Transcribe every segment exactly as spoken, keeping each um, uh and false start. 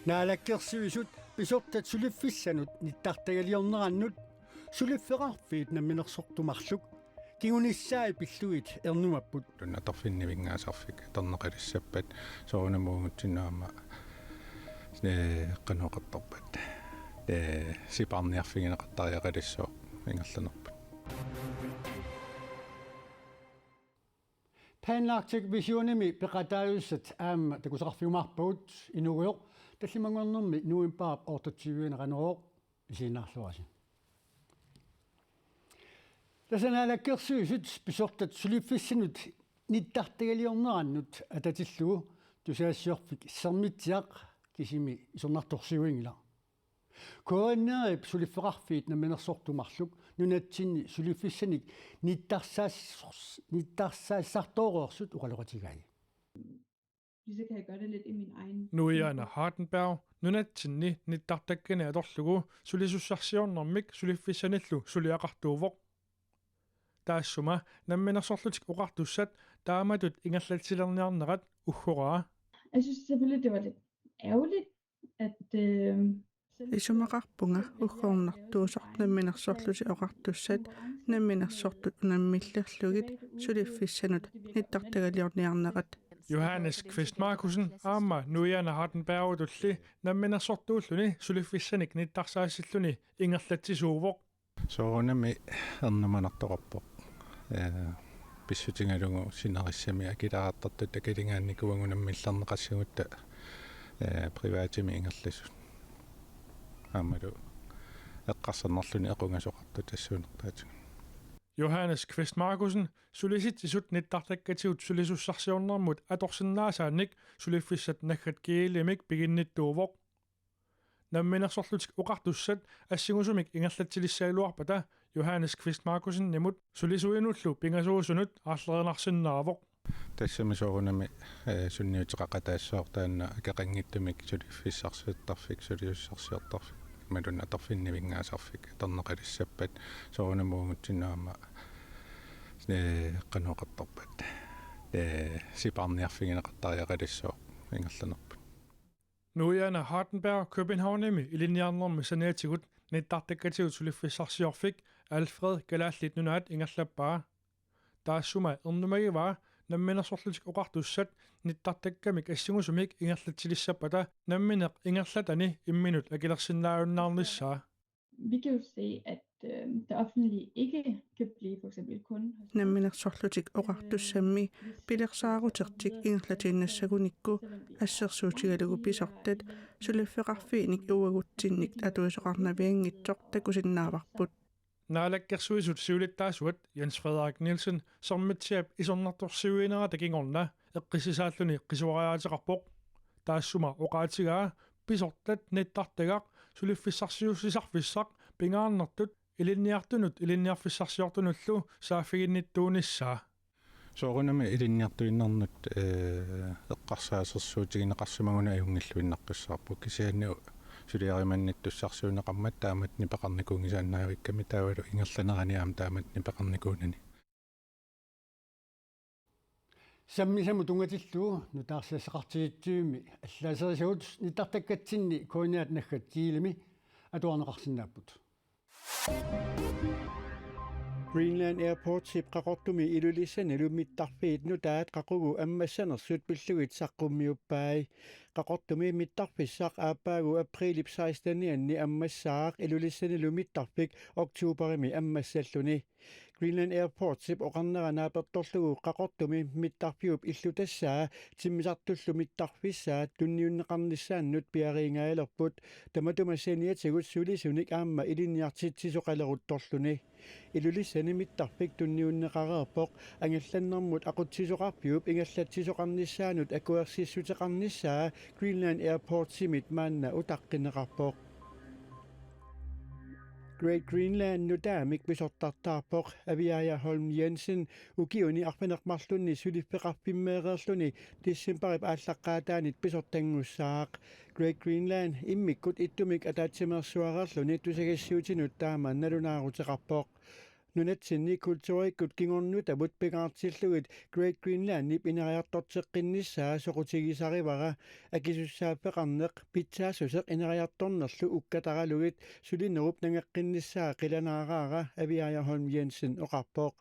Naalakkersuisut pisortat suliffissanut nittartagaliornerannut suliffeqarfiit namminersortut marluk kingunissaat pillugit ernumapput. Tun atorfinnivinngaasarfik atorneqalissappat soorunami uagutsinnut aamma, ee, qanoq oqartarpat, ee, sipaarniarfigineqartariaqalissaaq ingerlanerput. Pan Arctic Visionimi peqataajussat aamma takusaqarfiumaarpagut. Inuugujoq tallimanngornermi novembarip otteogtyve-inik Qanorooq isiginnaarluarisi. Tassa Naalakkersuisut pisortat suliffissanut nittartagaliornerannut atatillugu tusagassiorfik Sermitsiaq kisimi isornartorsiuinngilaq. K N R-ip suliffeqarfiit namminersortut marluk nunatsinni suliffissanik nittarsaas-, nittarsaasartooreersut oqaloqatigai. Fordi så kan jeg gøre det lidt i min egen Nuiana tempo. Hardenberg nunatsinni nittartakkani atorlugu sulisussarsiornermik suliffissanillu suliaqartuuvoq. Taassuma Namminersorlutik Oqartussat taamatut ingerlatsilerniarnerat uggoraa. Jeg synes selvfølgelig, det var lidt ærgerligt, at, øh, Isumaqarpunga uggornartuusoq Namminersorlutik Oqartussat namminersortut unammillerlugit suliffissanut nittartagaliorniarnerat. Johannes Kvist Markussen aamma Nuiana Hardenbergutulli namminersortuulluni suliffissanik nittarsaasilluni ingerlatsisuuvoq. Soorunami ernumanartoqarpoq. Ee, pissutigalugu sinerissami akileraartartut akiligaannikuuagut unammillerneqassagutta, ee, privatimi ingerlasut. Aammalu eqqarsarnerluni equngasoqartut tassuunertaatigut. Johannes Kvist Markussen sulisitsisut nittartakkatigut sulisussarsiornermut atorsinnaasaannik suliffissat naggat G L-imik piginnittuuvoq. Namminersorlutik Oqartussat assingusumik ingerlatsilissagaluarpata Johannes Kvist Markussenimut sulisuinullu pingasuusunut aallerinarsinnaavoq. Tassami soorunami, ee, sunniuteqaqataassaaq taanna akeqanngitsumik suliffissarsiortarfik, sulisussarsiortarfik imaluunniit atorfinnivinngaasarfik atorneqalissappat soorunami uagutsinnut aamma, ee, qanoq oqartarpat, ee, sipaarniarfigineqartariaqalissaaq ingerlanerput. Nuiana Hardenberg Københavnimi ilinniarnermi saniatigut nittartakkatigut suliffissarsiorfik Alfred Kalaallit Nunaat ingerlappaa. Taassuma ernumagivaa Namminersorlutik Oqartussat nittartakkamik assingusumik ingerlatsilissappata nammineq ingerlatani imminut akilersinnaajunnaarnissaa. Vi kan jo se, at, øh, det offentlige ikke kan blive for eksempel kun hos Namminersorlutik Oqartussammi pilersaarutertik ingerlatiinnassagunikku assersuutigalugu pisortat suliffeqarfiinik uagutsinnik atuisoqarnavianngitsoq takusinnaavarput. Naalakkersuisut siulittaasuat Jens Frederik Nielsen Sermitsiap isornartorsiuinerata kingorna eqqissisaalluni qisuariaateqarpoq. Taassuma oqaatigaa pisortat nittartagaq suliffissarsiussisarfissaq pingaarnertut ilinniartunut ilinniarfissarsiortunullu saaffiginnittuunissaa. Soorunami ilinniartuinnarnut, ee, eqqarsaasersuutigineqarsimaguni ajunngilluinnarpassaarpoq, kisianni suliarimannittussarsiuunneqarmat taamatut nipeqarnikuunngisaannaavikkami taavalu ingerlanerani aamma taamatut nipeqarnikuunani. Sammisamut tunngatillugu nutaarsiassaqartitsivimmi allaaserisagut nittartakkatsinni K N R-it naggat G L-imi atuarneqarsinnaapput. Greenland Airportsip Qaqortumi Ilulissanilu mittarfiit nutaat qaqugu ammassanersut pillugit saqqummiuppai. Qaqortumi mittarfissaq aappaagu apriilip sekstenianni ammassaaq, Ilulissanilu mittarfik oktoberimi ammassalluni. Greenland Airportsip oqarnera naapertorlugu Qaqortumi mittarfiup illutassaa timmisartullu mittarfissaa tunniunneqarnissaannut piariingaalerput, tamatuma saniatigut sulisunik aamma ilinniartitsisoqaleruttorluni. Ilulissani mittarfik tunniunneqareerpoq angallannermut aqutsisoqarfiup ingerlatsisoqarnissaanut akuersissuteqarnissaa Greenland Airportsimit maanna utaqqineqarpoq. Great Greenland nutaamik pisortartaarpoq. Aviaja Holm Jensen ukiuni arfineq-marlunni suliffeqarfimmeereerluni decembarip aallaqqaataanit pisortanngussaaq. Great Greenland immikkut ittumik ataatsimeersuareerluni tusagassiuutinut taama nalunaaruteqarpoq. Nunatsinni kulturikkut kingornutamut pingaartillugit Great Greenlandip ineriartorteqqinnissaa soqutigisarivara. Akisussaaffeqarneq pitsaassuseq ineriartornerlu ukkataralugit sulinerup nangeqqinnissaa qilanaaraara, Aviaja Holm Jensen oqarpoq.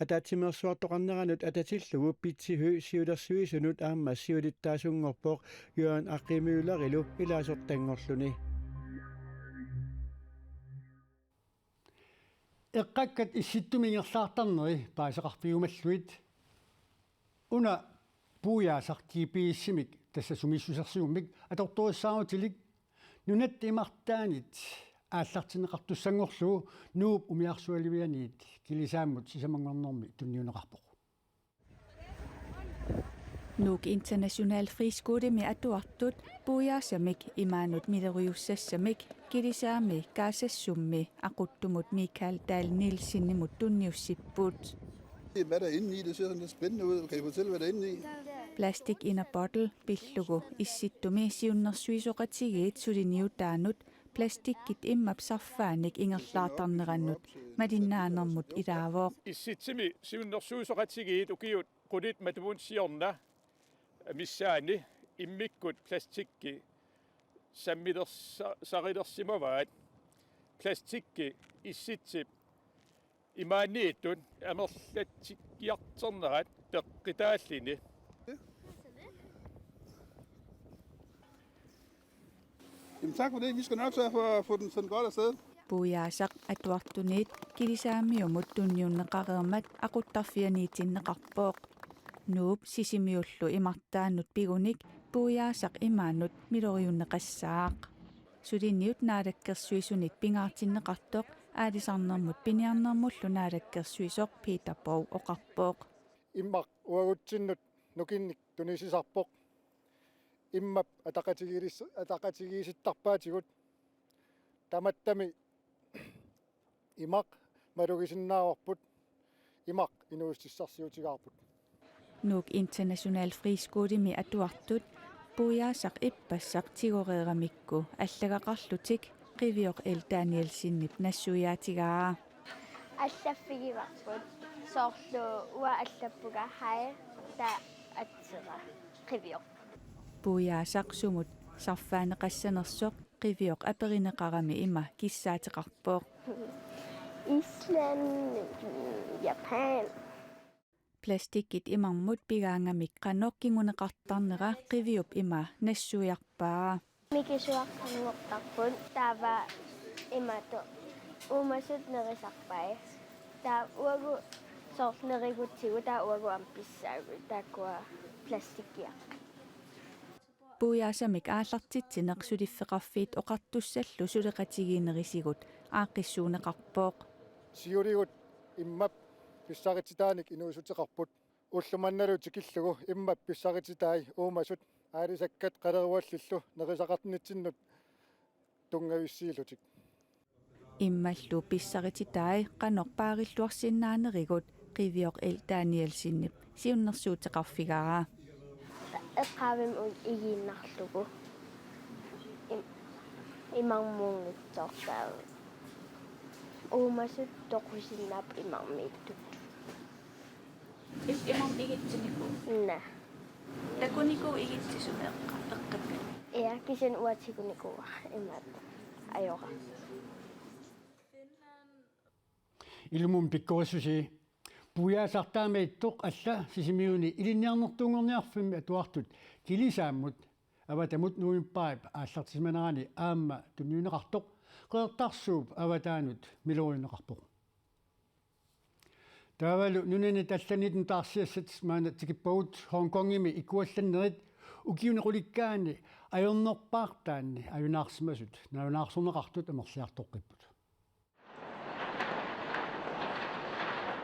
Ataatsimeersuartoqarneranut atatillugu Pitsihu siulersuisunut aamma siulittaasunngorpoq Jørgen Aqqi Møllerilu ilaasortanngorluni. Eqqakkat Issittumik ingerlaartarneri paaseqarfiumallugit. Una Puujaasaq G P S-imik, tassa sumiissusersigummik atortorissaarutilik, nunatta imartaanit aallartinneqartussanngorlugu Nuup umiarsualivianiit Kilisaammut sisamanngornermi tunniunneqarpoq. Nuuk International Friskolemi atuartut Puujaasamik imaanut miloriussassamik Kilisaami Kaasassummi aquttumut Michael Dahl Nielsenimut tunniussipput. Hvad er der inde i? Det ser sådan lidt spændende ud. Kan I fortælle, hvad der er inde i? Plastik in a Bottle pillugu Issittumi siunnersuisoqatigiit suliniutaanut plastikkit immap sarfaanik ingerlaartarneranut malinnaanermut ilaavoq. Issitsimi siunnersuisoqatigiit ukiut qulit matumunnut siorna missaanni immikkut plastikki sammilersa-, sarilersimavaat. Plastikki Issitsip imaaniittut amerlatsikkiartornerat peqqutaalluni. Jamen, tak for det. Vi skal nok sørge for at få den sendt godt afsted. Puujaasaq atuartuniit Kilisaamiumut tunniunneqareermat aquttarfianiitinneqarpoq. Nuup Sisimiullu imartaanut pigunik Puujaasaq imaanut miloriunneqassaaq. Suliniut naalakkersuisunit pingaartinneqartoq aalisarnermut piniarnermullu naalakkersuisoq Peter Borg oqarpoq. Imaq uagutsinnut nukinnik tunisisarpoq. Immap ataqatigiilis-, ataqatigiissittarpaatigut. Tamattami imaq malugisinnaavarput, imaq inuussutissarsiutigaarput. Nuuk International Friskolemi atuartut Puujaasaq ippassaq tigoreeramikku allagaqarlutik Qivioq L. Danielsenip nassuiaatigaa. Allaffigivarput, soorlu uanga allappunga: Hej, taava atsera Qivioq. Puujaasaq sumut sarfaaneqassanersoq Qivioq aperineqarami ima kissaateqarpoq. Island, Japan. Plastikkit imarmut pigaangamik qanoq kinguneqartarnera Qiviup ima nassuiarpaa. Mikisuartarneqarput, taava imatut uumasut nerisarpai. Taava uagut soorlu nerigutsigu, taava uagut aamma pissaagut taakkua plastikkiaqqat. Puujaasamik aallartitsineq suliffeqarfiit oqartussallu suleqatigiinnerisigut aaqqissuunneqarpoq. Siuligut immap pissaritsitaanik inuussuteqarput. Ulloq mannalu tikillugu immap pissarititai uumasut aalisakkat qaleruallillu nerisaqarnitsinnut tunngavissiillutik. Immallu pissarititai qanoq paarilluarsinnaanerigut Qivioq L. Danielsenip siunnersuuteqarfigaa. Eqqaavimmi igiinnarlugu. Im-, imarmuunngitsoortaavut. Uumasut toqusinnaapput imarmiittut. Is imarmik igitsinikuuat? Naa. Takunikuuat igitsisut eqqa-, eqqakkat? Ja, kisianni uanga tigunikuuara imaattoq ajorama. Ilumut pikkorissusi. Puujaasaq taamaattoq alla Sisimiuni Ilinniarnertuunngorniarfimmi atuartut Kilisaammut avatamut novembarip aallartisimanerani aamma tunniunneqartoq Qeqertarsuup avataanut miloriunneqarpoq. Taavalu nunanit allanit nutaarsiassat maanna tikippagut. Hong Kongimi ikuallannerit ukiuni qulikkaani ajornerpaartaanni ajunaarsimasut nalunaarsorneqartut amerliartoqqipput.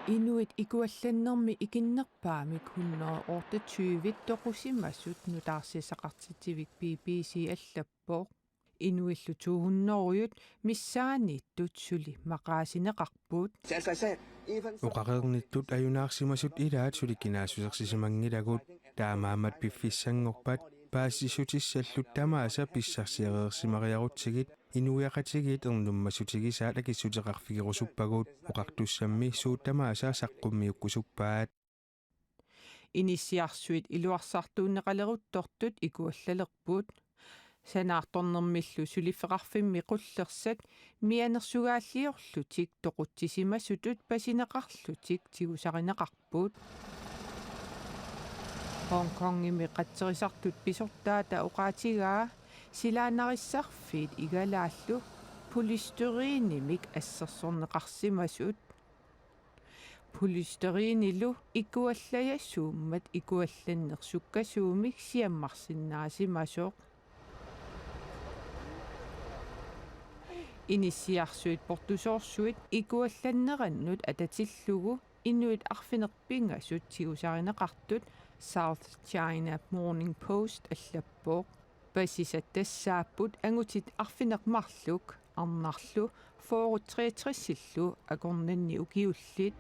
Inuit ikuallannermi ikinnerpaamik hundrede otteogtyve toqusimasut nutaarsiassaqartitsivik B B C allappoq. Inuillu to hundrede missaanniittut suli maqaasineqarput. Oqareernittut ajunaarsimasut ilaat suli kinaassusersisimanngilagut, taamaammat piffissanngorpat Paasissutissallu tamaasa pissarsiareersimariarutsigit inuiaqatigiit ernumassutigisaat akissuteqarfigerusuppagut, oqartussammi suut tamaasa saqqummiukkusuppaat. Inissiarsuit iluarsartuunneqaleruttortut ikuallalerput. Sanaartornermillu suliffeqarfimmi qullersat mianersugaalliorlutik toqutsisimasutut pasineqarlutik tigusarineqarput. Hong Kongimi qatserisartut pisortaata oqaatigaa silaannarissarfiit igalaallu polystyreenimik assersorneqarsimasut. Polystyreenilu ikuallajasuummat ikuallanneq sukkasuumik siammarsinnaasimasoq. Inissiarsuit portusoorsuit ikuallannerannut atatillugu inuit arfineq-pingasut tigusarineqartut South China Morning Post allappoq. Pasisat tassaapput angutit arfineq-marluk, arnarlu fyrre treogtres-illu akornanni ukiullit.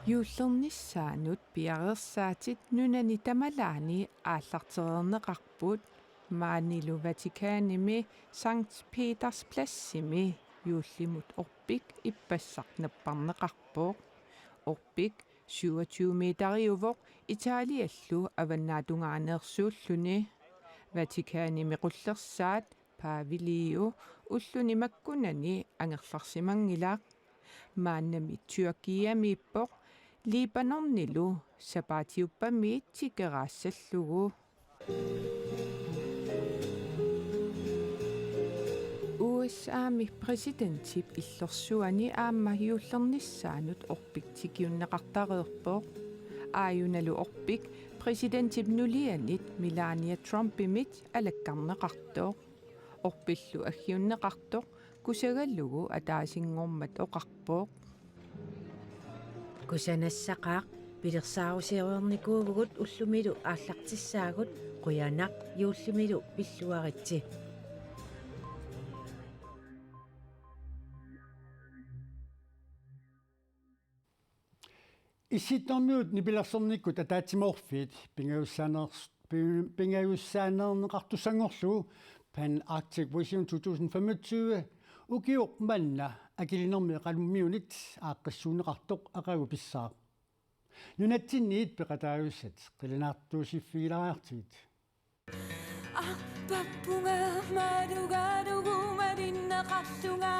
Juullernissaanut piareersaatit nunani tamalaani aallartereerneqarput, maanilu Vatikanimi Sankt Peters Pladsimi juullimut orpik ippassaq napparneqarpoq. Orpik syvogtyve meteriuvoq Italiallu avannaatungaaneersuulluni. Vatikanimi qullersaat Pave Leo ulluni makkunani angerlarsimanngilaq. Maannami Tyrkiamiippoq, Libanonilu sapaatiuppamiit tikeraassallugu. U S A-mi præsidentip illorsuani aamma juullernissaanut orpik tikiunneqartareerpoq. Aajunalu orpik præsidentip nulianit Melania Trumpimit alakkarneqartoq. Orpillu aggiunneqartoq kusagalugu ataasinngormat oqarpoq: Kusanassaqaaq, pilersaarusioreernikuuvugut ullumilu aallartissaagut, qujanaq juullimilu pilluaritsi. Issittormiut nipilersornikkut ataatsimoorfiit pingajussaaners-, pi-, pingajussaaneerneqartussanngorlugu Pan Arctic Vision to tusind femogtyve ukioq manna Akilinermi Eqalummiunit aaqqissuunneqartoq aqagu pissaaq. Nunatsinniit peqataasussat qilanaartuussiffigilaariartigit. Arpappunga malugalugu malinneqarlunga.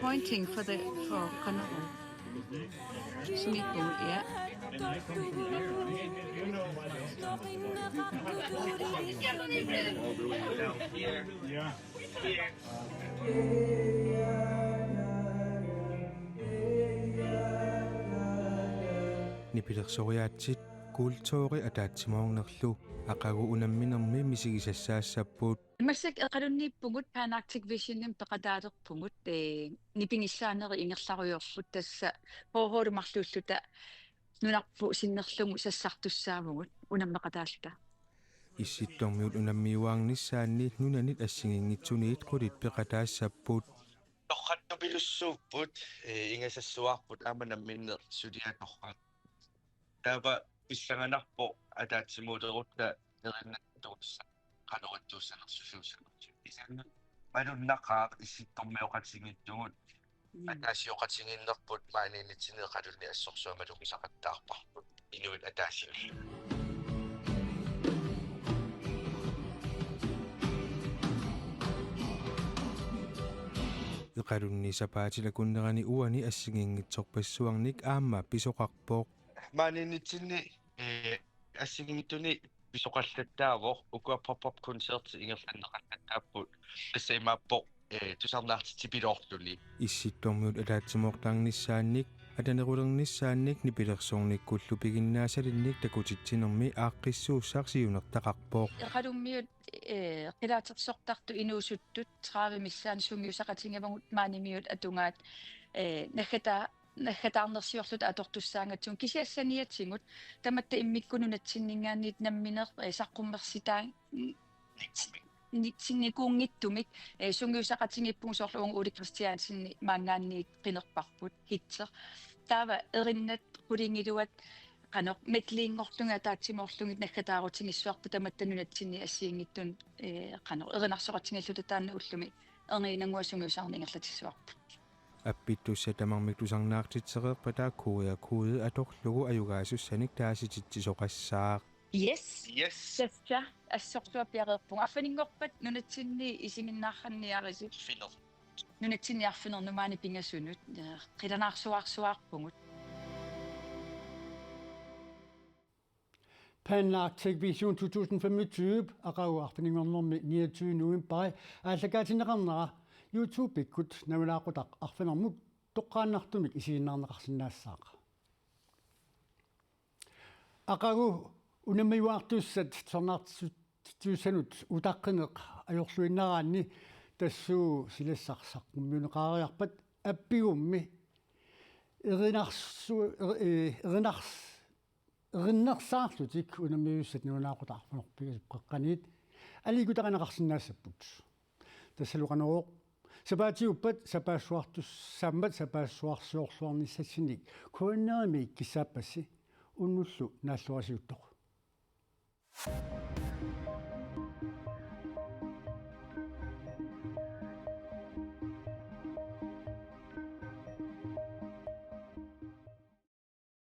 Pointing for the, for Kanaru. Smiling, yeah. Nipilersoriaatsit kulturi ataatsimoornerlu aqagu unamminermi misigisassaassapput. Massakkut Eqalunniippugut Pan Arctic Visionimi peqataalerpugut, ee, nipingissaaneri ingerlarujoorput, tassa H H-lu marluulluta nunarput sinnerlugu sassartussaavugut unammeqataalluta. Issittormiut unammiuaarnissaanni nunanit assigiinngitsuniit qulit peqataassapput. Torrattupilussuupput, ee, ingasassuarput aamma namminneq suliaq torrak. Taava pissanganarpoq ataatsimuulerutta nerinnattuussa qanoq ittuussanersusuussanersoq. Kisianni malunnaqaaq issittormioqatigiittugut, mm, ataasioqatigiinnerput maaniinnitsinni Eqalunni assorsuaq malugisaqattaarparput inuit ataasiullu. Eqalunni sapaatit akunnerani uani assigiinngitsorpassuarnik aamma pisoqarpoq. Maaniinnitsinni, ee, assigiinngitsuni pisoqallattaavoq, ukua pop-up koncertit ingerlanneqallattaapput, tassa imaappoq, ee, tusarnaartitsipiloorluni. Issittormiut ataatsimoortarnissaannik, atanerulernissaannik nipilersornikkullu piginnaasalimmik takutitsinermi aaqqissuussaq siunertaqarpoq. Eqalummiut, ee, qilaatersortartut inuusuttut tredive missaanni sungiusaqatigivagut maanimiut atugaat, ee, naggata-, naggataarnersiorluta atortussaagatsigu, kisianni saniatigut tamatta immikkut nunatsinninngaanniit nammineq, ee, saqqummersitaa-, nitsinnikuunngitsumik, ee, sungiusaqatigiippugut, soorlu uunga Ole Kristiansenip maanngaanniit qinerparput, Hitser. Taava erinnat qulingiluat qanoq medleyinngorlugit ataatsimoorlugit naggataarutigissavarput tamatta nunatsinni assigiinngitsunut, eh, qanoq erinarsoqatigiilluta taanna ullumi erniinnannguaq sungiusarneq ingerlatissavarput. Appittussat tamarmik tusarnaartitsereerpata Q R-kode atorlugu ajugaasussanik taasititsisoqassaaq. Yes. Yes. Tassa assorsuaq piareerpugut. Arfininngorpat nunatsinni isiginnaarniarisi. Arfineq. Nunatsinni arfineq-numaani pingasunut, eh, qilanaarsuaarsuarpugut. Planlagt Vision to tusind femogtyve, aqagu arfininngornermi niogtyve november, aallakaatinneqarnera YouTube-ikkut nalunaaqutaq arfinermut toqqaannartumik isiginnaarneqarsinnaassaaq. Aqagu unammiuaartussat tusarnaartittussanut utaqqineq ajorluinnaraanni tassuuna silassaq saqqummiunneqareerpat appigummi erinarsu-, eri-, erinars-, erinarsaarlutik unammiussat nalunaaqutaq arfineq-pingasut qeqqaniit aliikkutarineqarsinnaassapput. Tassalu Qanorooq sapaatiuppat sapaassuartussaammat sapaassuarsiorluarnissassinnik K N R-imi kissaappassi unnullu naallorisiuttoq.